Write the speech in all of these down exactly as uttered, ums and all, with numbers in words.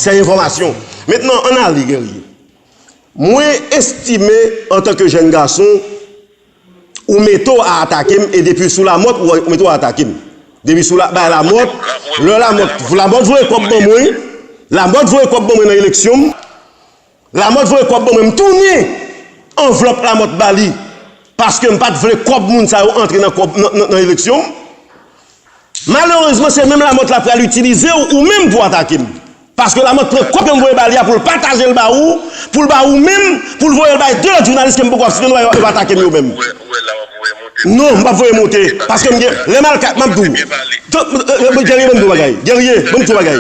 Fè enfòmasyon. Mentnan, ann ale, Guerrier. Mwen estime, antanke jèn gason, ou mete w a atake m, e depi sou Lamòt, ou mete w a atake m. Depi sou la, bay Lamòt, lè Lamòt, Lamòt voye kòb ban mwen, Lamòt voye kòb ban mwen nan eleksyon m, Lamòt voye kòb ban mwen, m tounen anvlòp Lamòt ba li, paske m pa t vle kòb moun sa yo antre nan kòb, nan, nan, nan eleksyon m. Malerezman, se menm Lamòt la pral itilize w, ou menm pou atake m. Paske Lamòt pran kòb ke m voye ba li a pou l pataje l ba ou, pou l ba ou menm, pou l voye l bay de lòt jounalis ke m poko ap site non yo, yo atake m yo menm. Non, m p ap voye monte. Paske m gen, lè m al ka, m ap di w. Guerrier, ban m di w bagay. Guerrier, ban m di w bagay.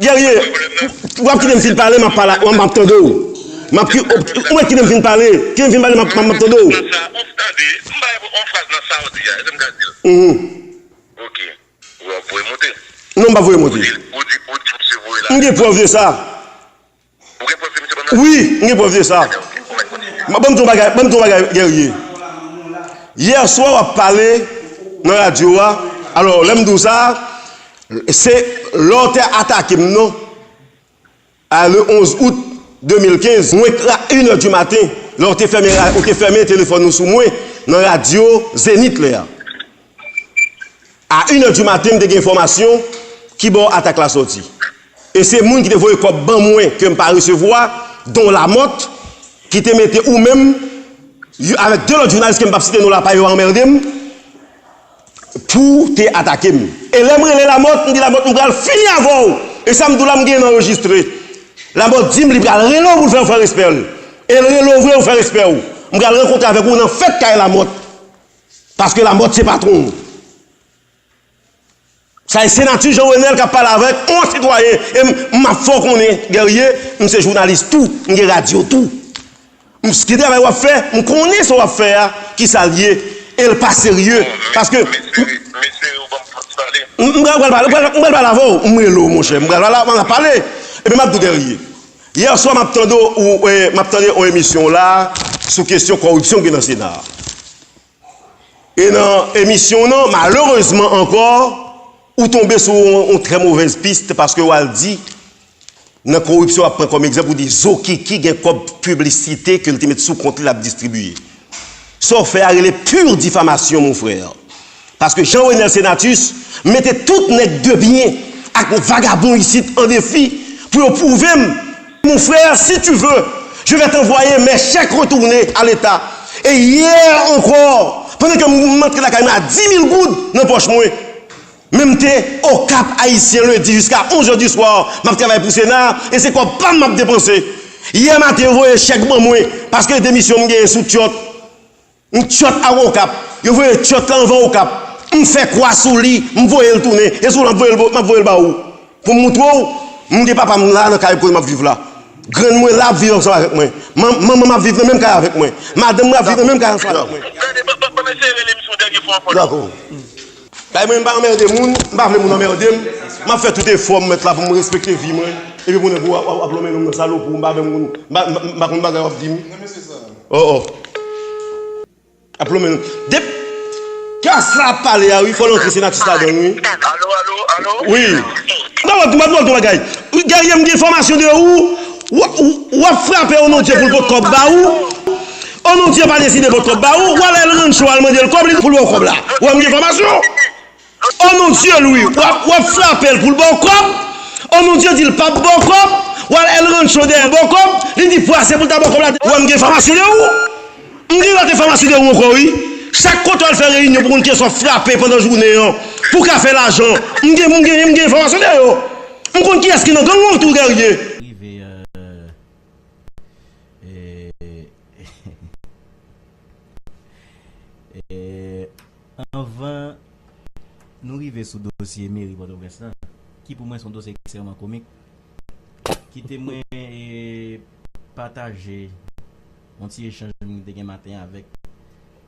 Guerrier, w ap kite m fin pale, m ap pale, m ap tande w. M ap ki, ou mèt kite m fin pale. Kite m fin pale, m ap, m ap tande w. Mhm. Ok. Ou ap voye monte? Non, m p ap voye monte. Ou di, ou di, ou di misye voye la. M gen prèv de sa. Ou gen prèv ke misye konn la? Wi, m gen prèv de sa. Ebyen, ok. Ou mèt kontinye. Ban m di w bagay, ban m di w bagay, Guerrier. Yè swa w ap pale nan radyo a. Alò, lè m di w sa, se lè w te atake m non. A, le onz out de mil kenz, mwen, a inè di maten, lè w te fèmen, ou te fèmen telefòn ou sou mwen nan radyo Zenith lè a. A inè di maten, m te gen enfòmasyon ki bò atak la sòti. E se moun ki te voye kòb ban mwen ke m pa resevwa, Don Lamòt, ki te mete ou menm, yo, avèk de lòt jounalis ke m p ap site non la pa yo a anmède m, pou te atake m. E lè m rele Lamòt, m di Lamòt, m pral fini avè w. E sa m di w la, m gen anrejistre. Lamòt di m li pral rele w pou l fè w fè respè l. E l rele w vre, ou fè respè w. M pral rankontre avèk ou nan fèt kay Lamòt. Paske Lamòt se patwon w. Sa e Senatus Jean Renel k ap pale avèk yon sitwayen. E m, m ap fè w konnen, Guerrier, m se jounalis tou, m gen radyo tou. M, ki travay w ap fè, m konnen sa w ap fè a, ki sa l ye, e l pa serye. Paske. M, m pral pale, m pral, m pral pale avè w, m rele w, monchè, m pral pale, m ap pale. Epi m ap di w, Guerrier. Yè swa, m ap tande w, e, m ap tande yon emisyon la, sou kesyon kòripsyon ki nan Sena a. E nan emisyon w nan, malerezman ankò, ou tonbe sou yon, yon trè movèz pis paske w al di, nan kòripsyon w ap pran kòm egzanp, ou di Zokiki gen kòb piblisite ke l te met sou kont li l ap distribiye. Sa w fè a rele pure diffamation, mon frère. Paske Jean Renel Senatus mete tout nèg de byen ak vagabon isit an defi pou yo pwouve m. Mon frère, si tu veux, je vais t'envoyer mes chèques retournés à l'État. E yè ankò, pandan ke m antre lakay mwen a di mil goud nan pòch mwen, men m te Okap Ayisyen lendi jiska onz è di swa, m ap travay pou Sena, e se kòb pa m m ap depanse. Yè maten, yo voye chèk ban mwen, paske demisyon m genyen sou Tyòt. M Tyòt ak Okap. Yo voye Tyòt la anvan Okap. M fè kwa sou li, m voye l tounen. E sou l m ap voye l, m ap voye l ba ou. Pou m moutre w, m gen papa m la nan kay kote m ap viv la. Grann mwen la ap viv ansanm avèk mwen. Man-, manman m ap viv nan menm kay avèk mwen. Madanm mwen ap viv nan menm kay ansanm avèk mwen. Gade, ban, ban, ban m eseye rele misye yon dènye fwa ankò non. Dakò. Bay mwen, m pa anmède moun, m pa vle moun anmède m. M ap fè tout efò m mèt la pou m respekte vi mwen. Epi pou nèg ou ap, ap, ap lonmen non m nan salopri, m pa vle moun, m pa, m pa, m pa konn bagay w ap di m. Oh, oh. Ap lonmen non. Dep-, klas la ap pale a, wi, fò l antre Senatus ladan l, wi. Alo, alo, alo? Wi. Non, w ap, w ap, w ap, w ap, bagay. Guerrier, m gen enfòmasyon de ou. W ap, w ap frape Onondye pou l pot kòb ba ou. Onondye pa deside pot kòb ba ou. W al El Rancho al mande l kòb li pou l ba w kòb la. W ap gen enfòmasyon. Onondye, Lwi, w ap, w ap frape l pou l ba w kòb. Onondye di l p ap ba w kòb. W al El Rancho dèyè ba w kòb. Li di pwase pou l ta ba w kòb la. W ap gen enfòmasyon de ou. M gen lòt enfòmasyon de ou ankò, wi. Chak kote w al fè reyinyon pou konn kiyès w ap frape pandan jounen an, pou w ka fè lajan. M gen, m gen, m gen enfòmasyon de yo. M konn kiyès ki nan gang ou tou, Guerrier. Rive, euh, e, e, anvan nou rive sou dosye meri Pòtoprens lan, ki pou mwen se yon dosye ekstrèmman komik, kite mwen, e, pataje yon ti echanj mwen te gen maten an avèk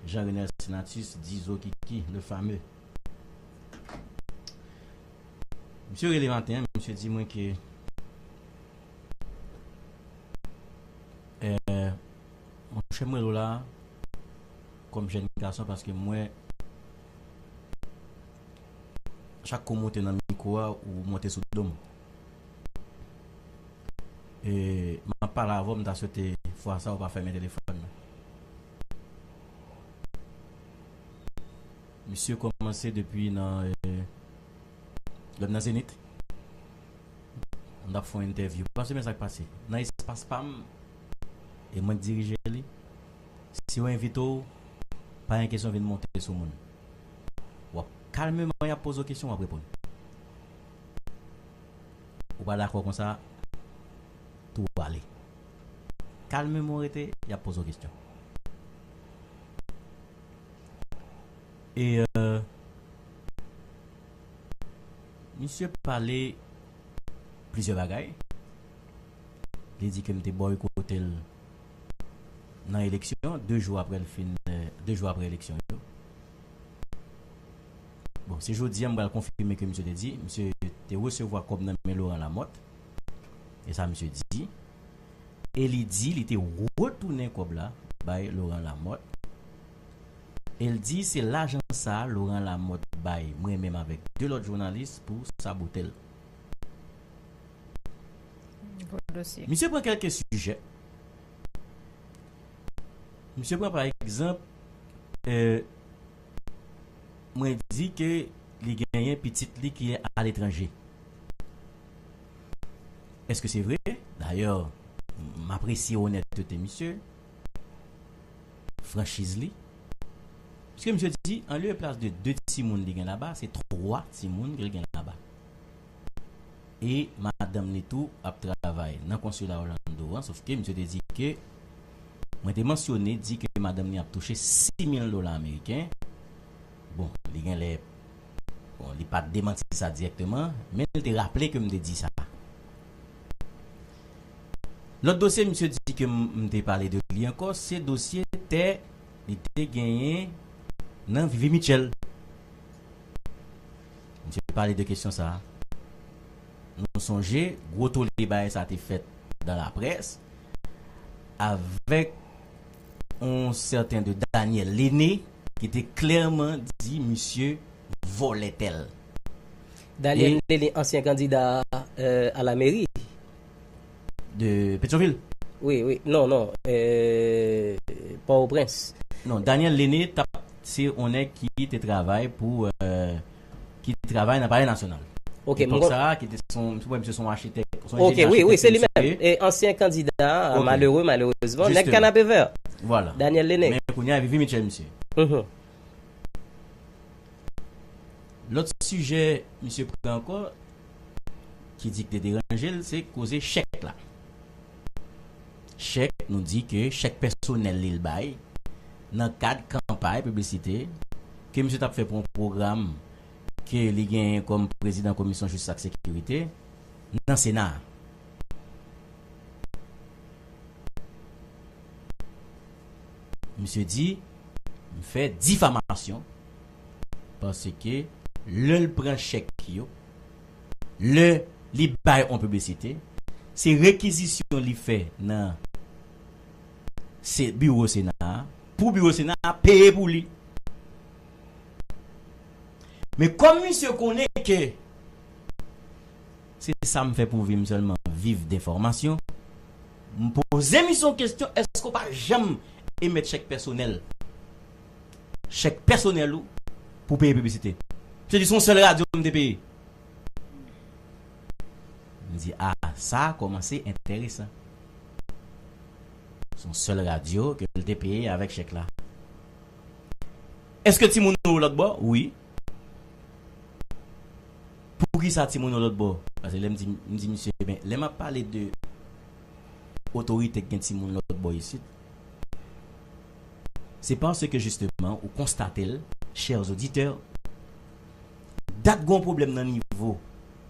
Jean Renel Senatus, di Zokiki, le fameux. Misye rele maten an, misye di mwen ke, eh, monchè, m rele w la kòm jèn gason, paske m wè chak kou w monte nan mikwo a, ou monte sou do m. E, m ap pale avè w, m ta swete fwa sa ou pa fèmen telefòn nan. Misye kòmanse depi nan, e, lè m nan Zenith. M t ap fè yon entèvyou. Paske men sa k pase. Nan espas pa m, e mwen k dirije li. Si yo envite w, pa gen kesyon vin monte sou moun. W ap kalmeman, y ap poze w kesyon, w ap reponn. Ou pa dakò konsa, tou ale. Kalmeman w rete, y ap poze w kesyon. E, euh, misye pale plizyè bagay. Li di ke m te bòykote l nan eleksyon, de jou apre l fin, euh, de jou apre eleksyon yo. Bon, se jodi a m pral konfime ke misye te di, misye te resevwa kòb nan men Laurent Lamothe. E sa misye di. E li di li te retounen kòb la bay Laurent Lamothe. E l di se lajan sa a Laurent Lamothe bay mwen menm avèk de lòt jounalis pou sabote l. Gwo dosye. Misye pran kèlke sijè. Misye pran pa egzanp, euh, mwen di ke li genyen pitit li ki aletranje. Èske se vre? Dayè, m apresye onètete misye, franchiz li. Piske misye di, an lye e plas de de timoun li gen laba, se twa timoun ke l gen laba. E madanm li tou ap travay nan konsila Orlando an, sòf ke misye te di ke, mwen te mansyone, di ke madanm li ap touche sis mil dola ameriken. Bon, li genlè, bon, li pa t demanti sa dirèkteman, men li te raple ke m te di sa. Lòt dosye misye di ke m, m te pale de li ankò, se dosye tè li te genyen nan Vivi Mitchell. Misye pale de kesyon sa a. Nou sonje, gwo tole bagay sa te fèt dan laprès avèk yon sèten de Daniel Lene ki te klèman di misye vòlè tè l. Daniel Lene, ansyen kandida, euh, a la meri. De Petyonvil? Wi, wi. Non, non. Euh, Pòtoprens. Non, Daniel Lene t ap, se yon nèg ki te travay pou, euh, ki travay nan Palè Nasyonal. Ok, epòk sa a, ki te son, mwen, misye son achitèk, son enjenyè achitèk. Ok, wi, wi, se li menm. E ansyen kandida, malere, malerezman, nèg Kanapevè. Vwala. Daniel Lene. Men kounye a, Vivi Mitchell, misye. Mhm. Lòt sijè misye pran ankò, ki di ki te deranje l, se koze chèk la. Chèk, nou di ke chèk pèsonèl li l bay nan kad kanpay piblisite ke misye t ap fè pou yon pwogram ke li genyen kòm prezidan Komisyon Jistis ak Sekirite nan Sena a. Misye di, m fè difamasyon, paske lè l pran chèk yo, lè li bay yon piblisite, se rekizisyon li fè nan se biwo Sena a, pou biwo Sena a peye pou li. Men kòm misye konnen ke se sa m fè pou vi m sèlman, viv de enfòmasyon, m poze misye yon kesyon, èske w pa janm emèt chèk pèsonèl? Chèk pèsonèl ou pou peye piblisite? Misye di se yon sèl radyo m te peye. M di, a, sa a kòmanse enteresan. Se yon sèl radyo ke l te peye avèk chèk la. Èske timoun ou lòtbò? Wi. Poukisa timoun ou lòtbò? Paske lè m di, m di misye, ben, lè m ap pale de otorite k gen timoun lòtbò isit, se paske jisteman ou konstate l, chers auditeurs, dat gen yon pwoblèm nan nivo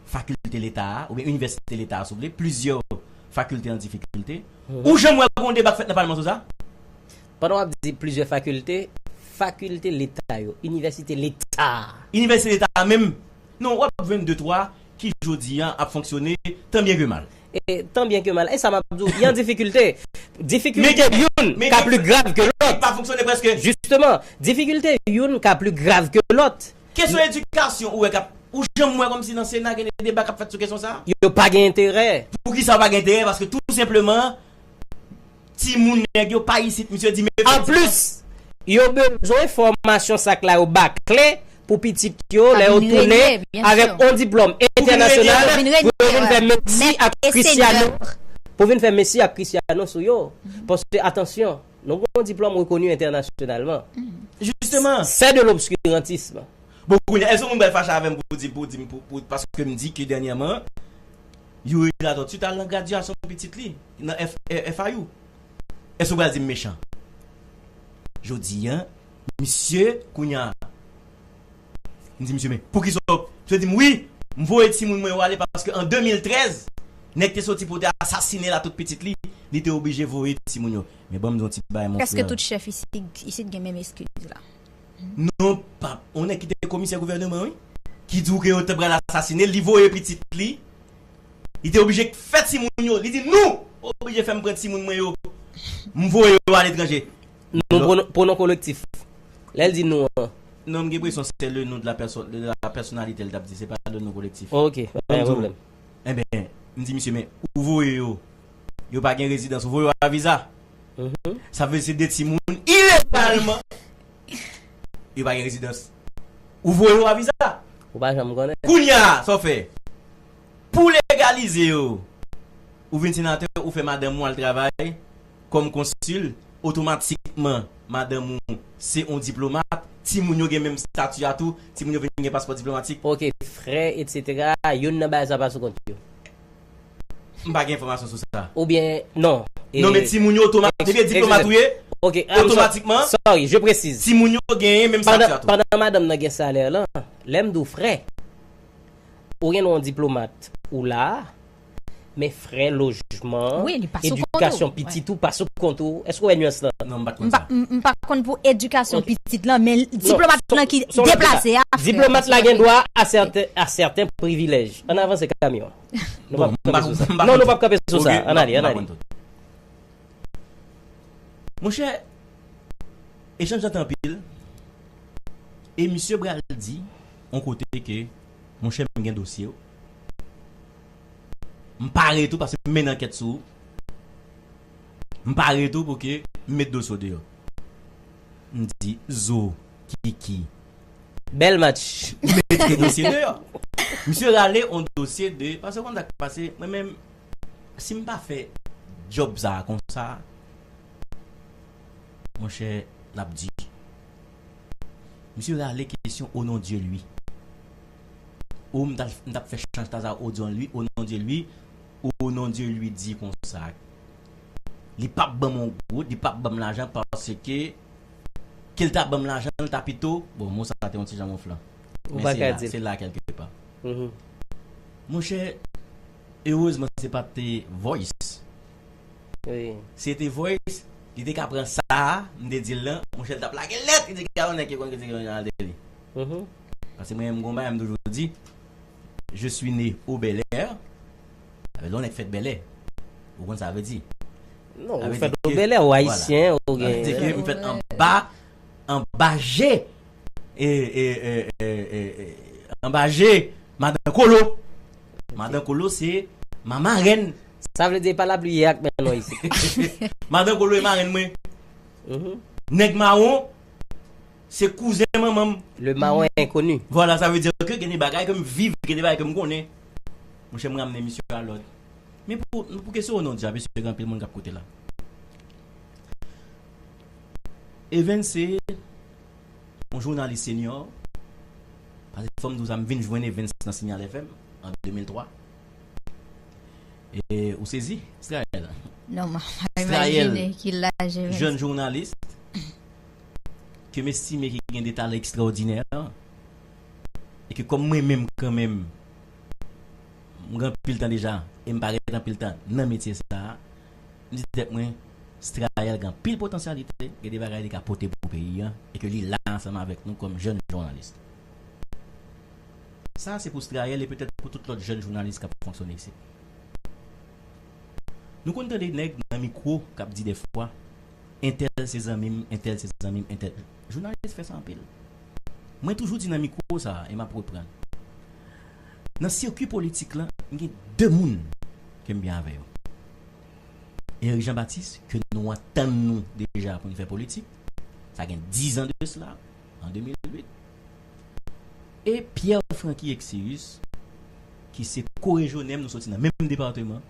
fakilte Leta a, oubyen inivèsite Leta a, si w vle, plizyè fakilte an difikilte. Mhm. Ou janm wè gen yon deba k fèt nan palman sou sa? Pandan w ap di plizyè fakilte, fakilte Leta yo, inivèsite Leta. Inivèsite Leta a menm. Non, w ap jwenn de twa ki jodi a ap fonksyone tan byen ke mal. E, tan byen ke mal. E sa m ap di w, y an difikilte. Difikilte youn ka pli grav ke lòt. Ki pa fonksyone prèske. Jisteman, difikilte youn ka pli grav ke lòt. Kesyon edikasyon, ou wè k ap, ou janm wè kòmsi nan Sena gen de deba k ap fèt sou kesyon sa a? Yo pa gen enterè. Poukisa yo pa gen enterè? Paske tou senpleman, timoun nèg yo pa isit, misye di, "Mete timoun." Anplis, yo bezwen fòmasyon sa k la yo bakle pou pitit yo, lè yo tounen avèk yon diplòm entènasyonal, pou yo vin fè Messi ak Cristiano, pou vin fè Messi ak Cristiano sou yo. Paske, atansyon, nou gen yon diplòm rekoni entènasyonalman. Jisteman. C'est de l'obscurantisme. Bon, kounye a, èske moun pral fache avè m pou di, pou di, pou, pou, paske m di ke dènyèman, Youri Latortue t al nan gradyasyon pitit li, nan F, F I U. Èske w pral di m mechan? Jodi a, misye, kounye a, m di misye, "Men, poukisa w?" Misye di m, "Wi, m voye timoun mwen yo ale paske an de mil trèz, nèg te soti pou te asasine la tout pitit li, li te oblije voye timoun yo." Men ban m di yon ti bagay, mon frè. Èske tout chèf isit, isit gen menm eskiz la? Non, pap. On nèg ki te komisè gouvènman, wi. Ki di w ke yo te pral asasine l, li voye pitit li. Li te oblije fè timoun yo. Li di, "Nou oblije fè m pran timoun mwen yo. M voye yo aletranje." Nou, pwonon kolektif. Lè l di nou an. Non, m gen enpresyon se le nom de la personne, de la personnalité l t ap di, se pa le nom collectif. Ok, pa gen pwoblèm. Enben, m di misye, "Men, ou voye yo. Yo pa gen rezidans, ou voye yo a viza." Sa vle se de timoun ilegalman. Yo pa gen rezidans. Ou voye yo a viza. Ou pa janm konnen. Kounye a, sa w fè? Pou legalize yo, ou vin senatè, ou fè madanm ou al travay kòm konsil, otomatikman, madanm ou se yon diplomat, timoun yo gen menm stati a tou, timoun yo vin gen paspò diplomatik. Ok, frè, etsetera, youn nan bagay sa pa sou kont yo. M pa gen enfòmasyon sou sa. Oubyen, non. Non, men timoun yo otomatik, depi e diplomat ou ye, otomatikman, sorry, je précise. Timoun yo genyen menm stati a tou. Pandan madanm nan gen salè lan, lè m di w frè, ou gen yon diplomat, ou la, men frè lojman, edikasyon pitit ou pa sou kont ou. Èske w wè nyans lan? Non, m pa t konn sa. M pa konn pou edikasyon pitit lan, men diplomat lan ki deplase a. Diplomat la gen dwa a sèten, a sèten privilèj. Ann avanse kamyon an. Nou p ap kanpe sou sa. Non, nou p ap kanpe sou sa. Ann ale, ann ale. Monchè, echanj lan te anpil. E misye pral di yon kote ke, monchè, m gen dosye w. M pare tou, paske m mennen ankèt sou ou. M pare tou pou ke m met dosye w deyò. M di, Zo, Kiki. Bèl match. Mete dosye deyò. Misye rale yon dosye de, paske w konn sa k pase, mwen menm, si m pa fè djòb sa a konsa, monchè, l ap di. Misye rale kesyon au nom de Dieu lui. Ou m t ap fè chanj ta sa au nom de Dieu lui, au nom de Dieu lui di konsa. Li p ap ban m yon goud, li p ap ban m lajan paske ke l ta ban m lajan, l ta pito, bon, mo sa te yon ti jan wonflan. Men se la, se la kèlke pa. Monchè, erezman se pa te Voice. Si se te Voice, li te ka pran sa a, m te di l lan, monchè, l t ap lage lèt, li te ka yon nèg ki konn kritike yon jan al de li. Paske mwen menm, m gon bagay m toujou di, je suis né au Bel Air. Sa vle di, lè yon nèg fèt Bèlè, ou konn sa vle di. Non, ou fèt o Bèlè, ou ayisyen, ou gen. Sa vle di ke m fèt anba, anba je, e, e, e, e, e, e, anba je, madan Kolo. Madan Kolo se manman rèn. Sa vle di e pa lapli ye ak men non isit. Madan Kolo e marenn mwen. Nèg mawon, se kouzen manman m. Le maron est inconnu. Vwala, sa vle di ke gen de bagay ke m viv, gen de bagay ke m konnen. Monchè, m ramne misye a lòd. Men pou, pou kesyon non dya, mesye, gen anpil moun k ap koute la. Evens se yon jounalis senior. Paske fò m di w sa, m vin jwenn Evens nan Signal F M an de mil twa. E ou sezi, Strael? Non, m ap imajine ki laj Evens. Jèn jounalis ke m estime ki gen de talan ekstraòdinè, e ke kòm mwen menm kanmenm, m gen anpil tan deja, e m parèt anpil tan nan metye sa a, m di tèt mwen, Strael gen anpil potansyalite, gen de bagay li ka pote pou peyi a, e ke li la ansanm avèk nou kòm jèn jounalis. Sa a se pou Strael e petèt pou tout lòt jèn jounalis k ap fonksyone isit. Nou konn tande nèg nan mikwo k ap di dèfwa, entèl se zanmi m, entèl se zanmi m, entèl. Jounalis fè sa anpil. Mwen toujou di nan mikwo sa a, e m ap reprann. Nan sikwi politik lan, m gen de moun ke m byen avè yo. Eric Jean Baptiste, ke nou antann nou deja pou n fè politik, sa gen diz an de sila, an de mil uit, e Pierre Francky Exius, ki se korejyonè m, nou soti nan menm depatman,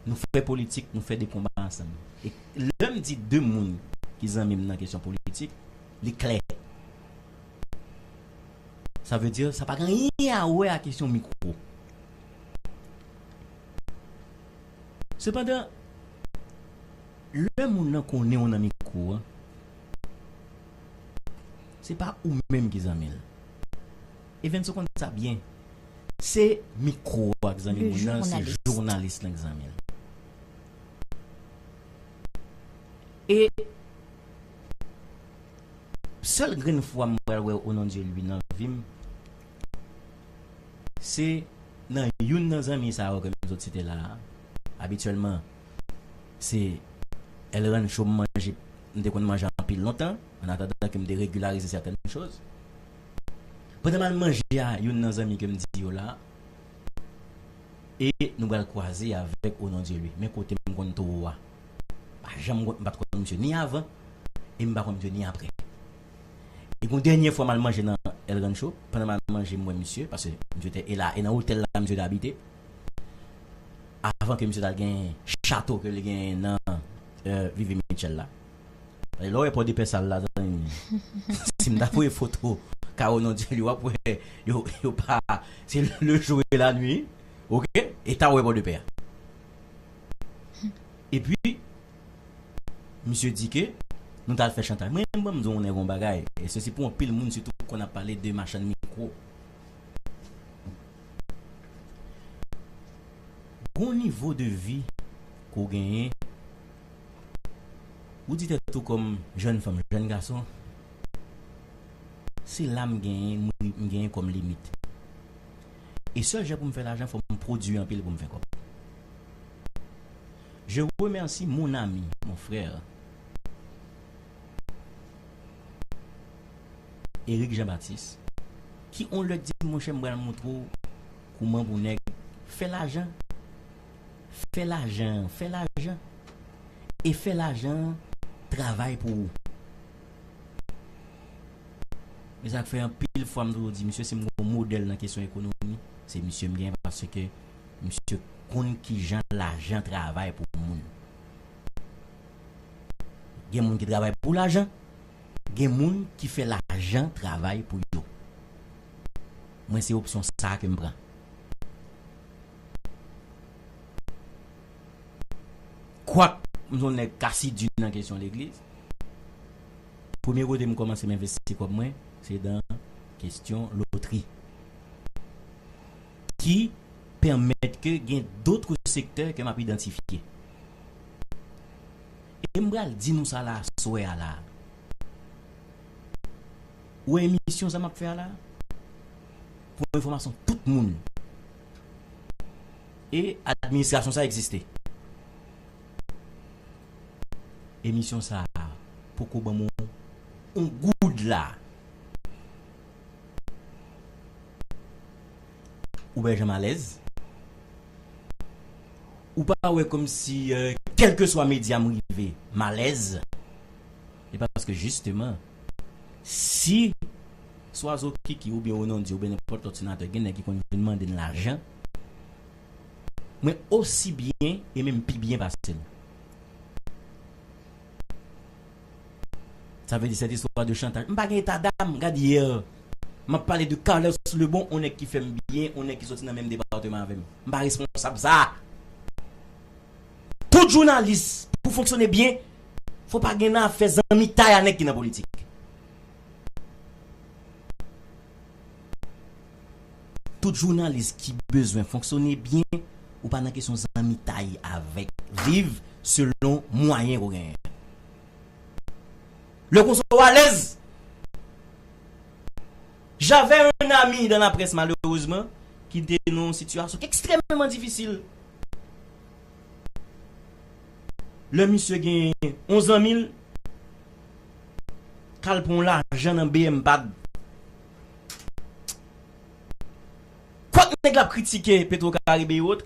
nou fè politik, nou fè de konba ansanm. E lè m di de moun ki zanmi m nan kesyon politik, li klè. Sa vle di, sa pa gen anyen a wè a kesyon mikwo. Sepandan, lè moun nan konnen w nan mikwo a, se pa ou menm ki zanmi l. Evens, ou konn sa byen. Se mikwo a k zanmi moun nan, se jounalis lan k zanmi l. E sèl grenn fwa m pral wè Onondye Lwi nan vi m, se nan youn nan zanmi sa yo ke m sot site la a. Abityèlman, se El Rancho m manje, m te konn manje anpil lontan, an atandan ke m te regilarize sètèn choz. Pandan m al manje a youn nan zanmi ke m di yo la, e nou pral kwaze avèk Onondye Lwi. Men kote m konn towo a. Pa janm konn, m pa t konn misye ni avan, e m pa konn misye ni apre. E gon dènye fwa m al manje nan El Rancho, pandan m al manje, m wè misye, paske misye te e la, e nan otèl la misye te abite. Avan ke misye t al gen chato ke li genyen nan, euh, Vivi Mitchell la. Lè w wè Pòdepè sal la, zanmi, si m ta voye foto ka Onondye Lwi, w ap wè, yo, yo pa, se le jour et la nuit, oke? E ta wè Pòdepè a. Epi, misye di ke nou t al fè chantaj. Mwen, ban m di w yon nèg yon bagay, e se, se pou anpil moun, sitou, konn ap pale de machann mikwo. Gon nivo de vi ke w genyen, ou di tèt ou kòm jèn fanm, jèn gason, se la m genyen, m, m genyen kòm limit. E sèl jan pou m fè lajan, fò m pwodui anpil pou m fè kòb. Je remercie mon ami, mon frère, Eric Jean Baptiste, ki on lè di, monchè, m pral montre w kouman pou nèg fè lajan. Fè lajan, fè lajan. E fè lajan travay pou ou. E sa k fè anpil fwa m toujou di misye, si m gon modèl nan kesyon ekonomi, se misye m gen, paske misye konn kijan lajan travay pou moun. Gen moun ki travay pou lajan, gen moun ki fè lajan travay pou yo. Mwen, se opsyon sa ke m pran. Kwak m se yon nèg k asidi nan kesyon legliz, premye kote m kòmanse m envesti kòb mwen, se dan kesyon lotri, ki pèmèt ke gen dòt sektè ke m ap idantifye. E m pral di nou sa la, aswè a la. Ou wè emisyon sa m ap fè a la? Pou enfòmasyon tout moun. E administrasyon sa egziste. Emisyon sa a poko ban m yon, yon goud la. Ou wè jan m alèz? Ou pa wè kòmsi, euh, kèlkeswa medya m rive, m alèz? E paske jisteman, si Swazo Kiki oubyen Onondye oubyen nenpòt lòt senatè gen nèg ki konn vin mande n lajan, mwen osi byen e menm pi byen pase l. Sa vle di, cette histoire de chantage. M pa gen eta dam, gad yè. M ap pale de Carlos Lebon, on nèg ki fè m byen, on nèg ki soti nan menm depatman avè m. M pa responsab sa. Tout jounalis, pou fonksyone byen, fò pa gen nan afè zanmitay a nèg ki nan politik. Tout jounalis ki bezwen fonksyone byen, ou pa nan kesyon zanmitay avèk Viv selon mwayen ke w genyen. Lè konsa w alèz. J'avais un ami dans la presse, malheureusement, ki te nan yon sitiyasyon ekstrèmman difisil. Lè misye gen yon zanmi l k al pran yon lajan nan B M pad. Kwak nèg la ap kritike Petro Caribe e wòt,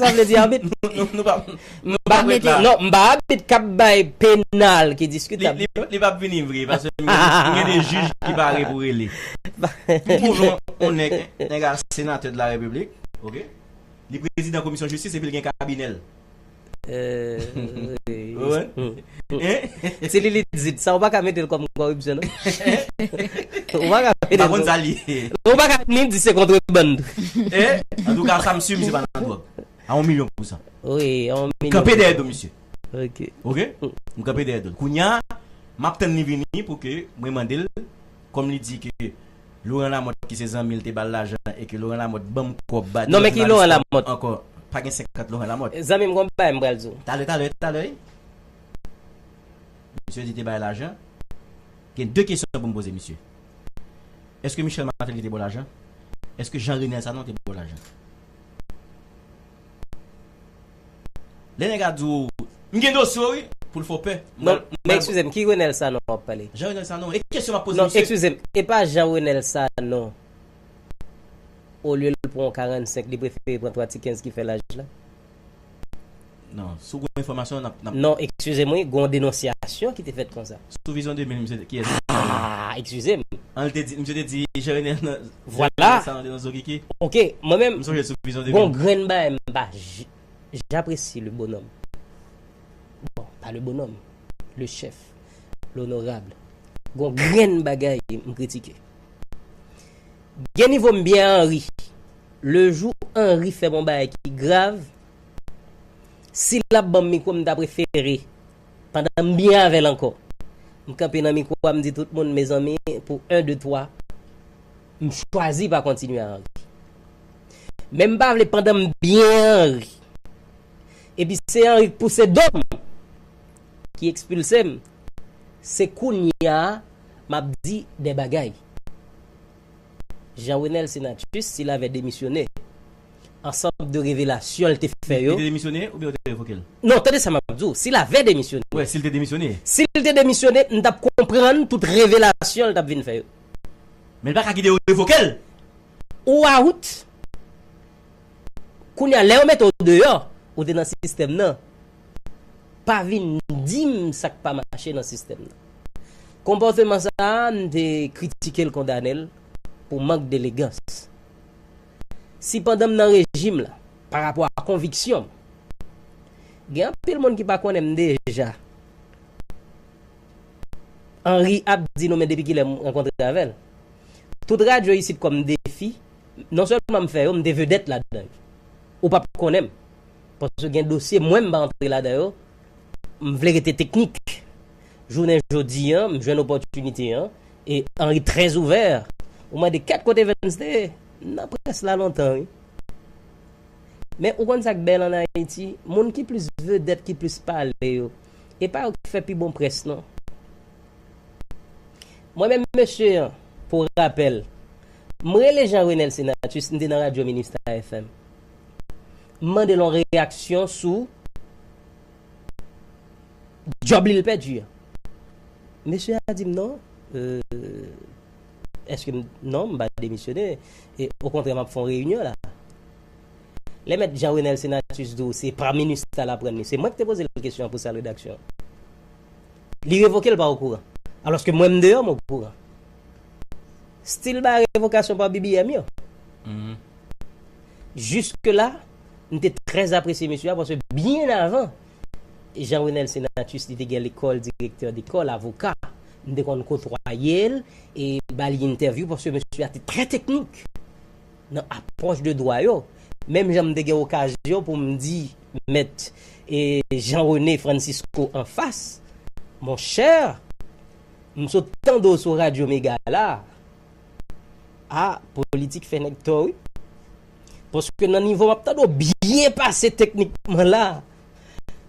sa vle di, abit? Nou, nou, nou pa, nou pa Ba, mete, non, m pa abit k ap bay penal ki diskitab. Li, li, li p ap vini vre, paske m gen, m gen de jij ki pare pou rele. M twouve yon, yon nèg, nèg a senatè de la repiblik, ok? Li prezidan komisyon jistis epi l gen kabinè l. Euh, oui. Ou wè? Hein? Si li, li di sa, ou pa ka mete l kòm koripsyon, non? Ou pa ka mete l. Pa konn sa li ye. Ou pa ka ni di se kontrebann. Eh, antouka, sa m swiv, se pa nan dwòg. A yon milyon pou san. Oui, a yon milyon. Kanpe dèyè do misye. Ok. Ok? M kanpe dèyè do l. Kounye a, m ap tann li vini pou ke mwen mande l, kòm li di ke Laurent Lamothe ki se zanmi l te ba l lajan e ke Laurent Lamothe ban m kòb ba Non, men ki Laurent Lamothe? Ankò. Pa gen senkant Laurent Lamothe. Zanmi m, gon bagay m pral di w. Talè, talè, talè, wi. Misye di te bay lajan. Gen de kesyon pou m poze misye. Èske Michel Martelly te ba w lajan? Èske Jean Renel Sanon te ba w lajan? Lè nèg a di w, m gen dosye w, wi, pou l fè w pè. Non, men eskize m, ki Renel Sanon w ap pale? Jean Renel Sanon, e kesyon m ap poze misye. Non, eskize m, e pa Jean Renel Sanon. Olye l pran karannsenk, li prefere pran twa ti kenz ki fè laj la. Non, si w gen enfòmasyon, n ap, n ap Non, eskize m, wi, gen yon denonsyasyon ki te fèt konsa. Sou Vizyon de mil, misye te, kiyès? Ah, eskize m. An, l te di, misye te di, Jean Renel nan, Vwala. Jean Renel Sanon te nan zo kiki. Ok, mwen menm, M sonje sou Vizyon de mil. Gon grenn bagay m pa j-, j'apprécie le bonhomme. Bon, pas le bonhomme, le chef, l'honorable. Gon grenn bagay m kritike. Gen nivo m byen Henry. Le jou Henry fè m yon bagay ki grav, si l ap ban m mikwo, m ta prefere, pandan m byen avè l ankò, m kanpe nan mikwo a, m di tout moun, mezanmi, pou en, de, twa, m chwazi pa kontinye a Henry. Men m pa vle pandan m byen anri. Epi se anri k pouse do m ki ekspilse m. Se kounye a m ap di de bagay. Jean Renel Senatus, si l avè demisyone, ansanm de revelasyon l te fè yo. Li te demisyone oubyen yo te revoke l? Non, tande sa m ap di w. Si l avè demisyone. Wè, si l te demisyone. Si l te demisyone, m t ap konprann tout revelasyon l t ap vin fè yo. Men l pa ka kite yo revoke l. Ou out. Kounye a, lè yo mete w deyò, ou te nan sistèm nan. Pa vin di m sa k pa mache nan sistèm nan. Konpòteman sa a, m te kritike l, kondane l pou mank delegans. Si pandan m nan rejim la, pa rapò a konviksyon m, gen anpil moun ki pa konnen m deja. Henri ap di nou, men depi kilè m rankontre avè l? Tout radyo isit kòm defi, non sèlman m fè yo, m te vedèt ladan yo. Ou p ap konnen m. Paske gen dosye mwen m pa antre ladan yo. M vle rete teknik. Jounen jodi an, m jwenn opòtinite an, e Henri trè ouvè. Ou mande kèt kote Evens te ye? M nan près la lontan, wi. Men ou konn sa k bèl ann Ayiti? Moun ki plis vedèt, ki plis pale yo, e pa yo ki fè pi bon près, non. Mwen menm, mesye an, pou rapèl, m rele Jean Renel Senatus, m te nan radyo Minista F M. M mande l yon reyaksyon sou djòb li l pèdi a. Mesye a di m non, euh, èske m, non, m pa demisyone. E okontrè, m ap fè yon reyinyon la. Lè mèt Jean Renel Senatus di w se pa Minista l aprann li, se mwen ki te poze l kesyon an pou sal redaksyon an. Li revoke l pa okouran. Alòske mwen m deyò m okouran. Still bay revokasyon pa B B M yo. Jiske la, m te trè apresye mesye a paske byen avan, Jean Renel Senatus, li te gen lekòl, direktè dekòl, avoka. M te konn kotwaye l e ba li entèvyou paske mesye a te trè teknik nan apwòch de dwa yo. Menm jan m te gen okazyon pou m di mèt e Jean René Francisco anfas, monchè, m sot tande w sou radyo Mega la. A, politik fè nèg tò, wi. Paske nan nivo m ap tande w byen pase teknikman la.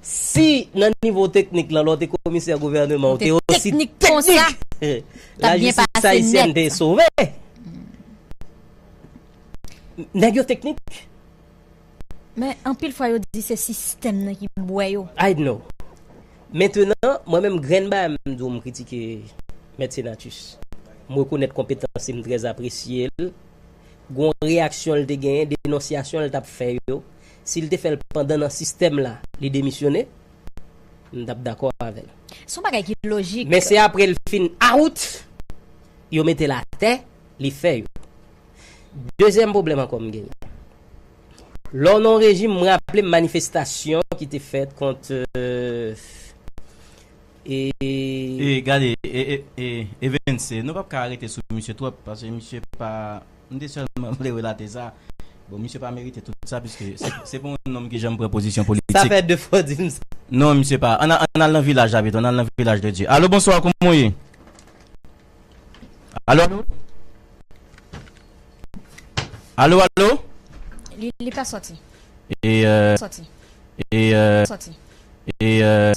Si nan nivo teknik lan, lè w te komisè gouvènman, ou te osi teknik, lajistis ayisyèn te sove. Nèg yo teknik. Men anpil fwa yo di se sistèm nan ki bwè yo. I know. Mentenan, mwen menm grenn bagay m di w m kritike Mèt Senatus. M rekonèt konpetans li, m trè apresye l. Gon reyaksyon l te genyen, denonsyasyon l t ap fè yo. Si l te fè l pandan nan sistèm la, li demisyone, m t ap dakò avè l. Se yon bagay ki lojik. Men se apre l fin out, yo mete l atè, li fè yo. Dezyèm pwoblèm ankò m genyen. Lè w nan yon rejim, m raple m manifestasyon ki te fèt kont, euh, e, e gade, e, e, e, Evens, nou p ap ka rete sou misye twòp, paske misye pa, m te sèlman vle relate sa. Bon, misye pa merite tout sa, piske se, se pa yon nonm ki janm pran pozisyon politik. Sa fè de fwa w di m sa. Non, misye pa. Ann al, ann al nan vilaj la pito, ann al nan vilaj de Dye. Alo, bonswa, kòman w ye? Alo, alo? Alo, alo? Li, li pa sòti. E, euh, sòti. E, euh, sòti. E, euh,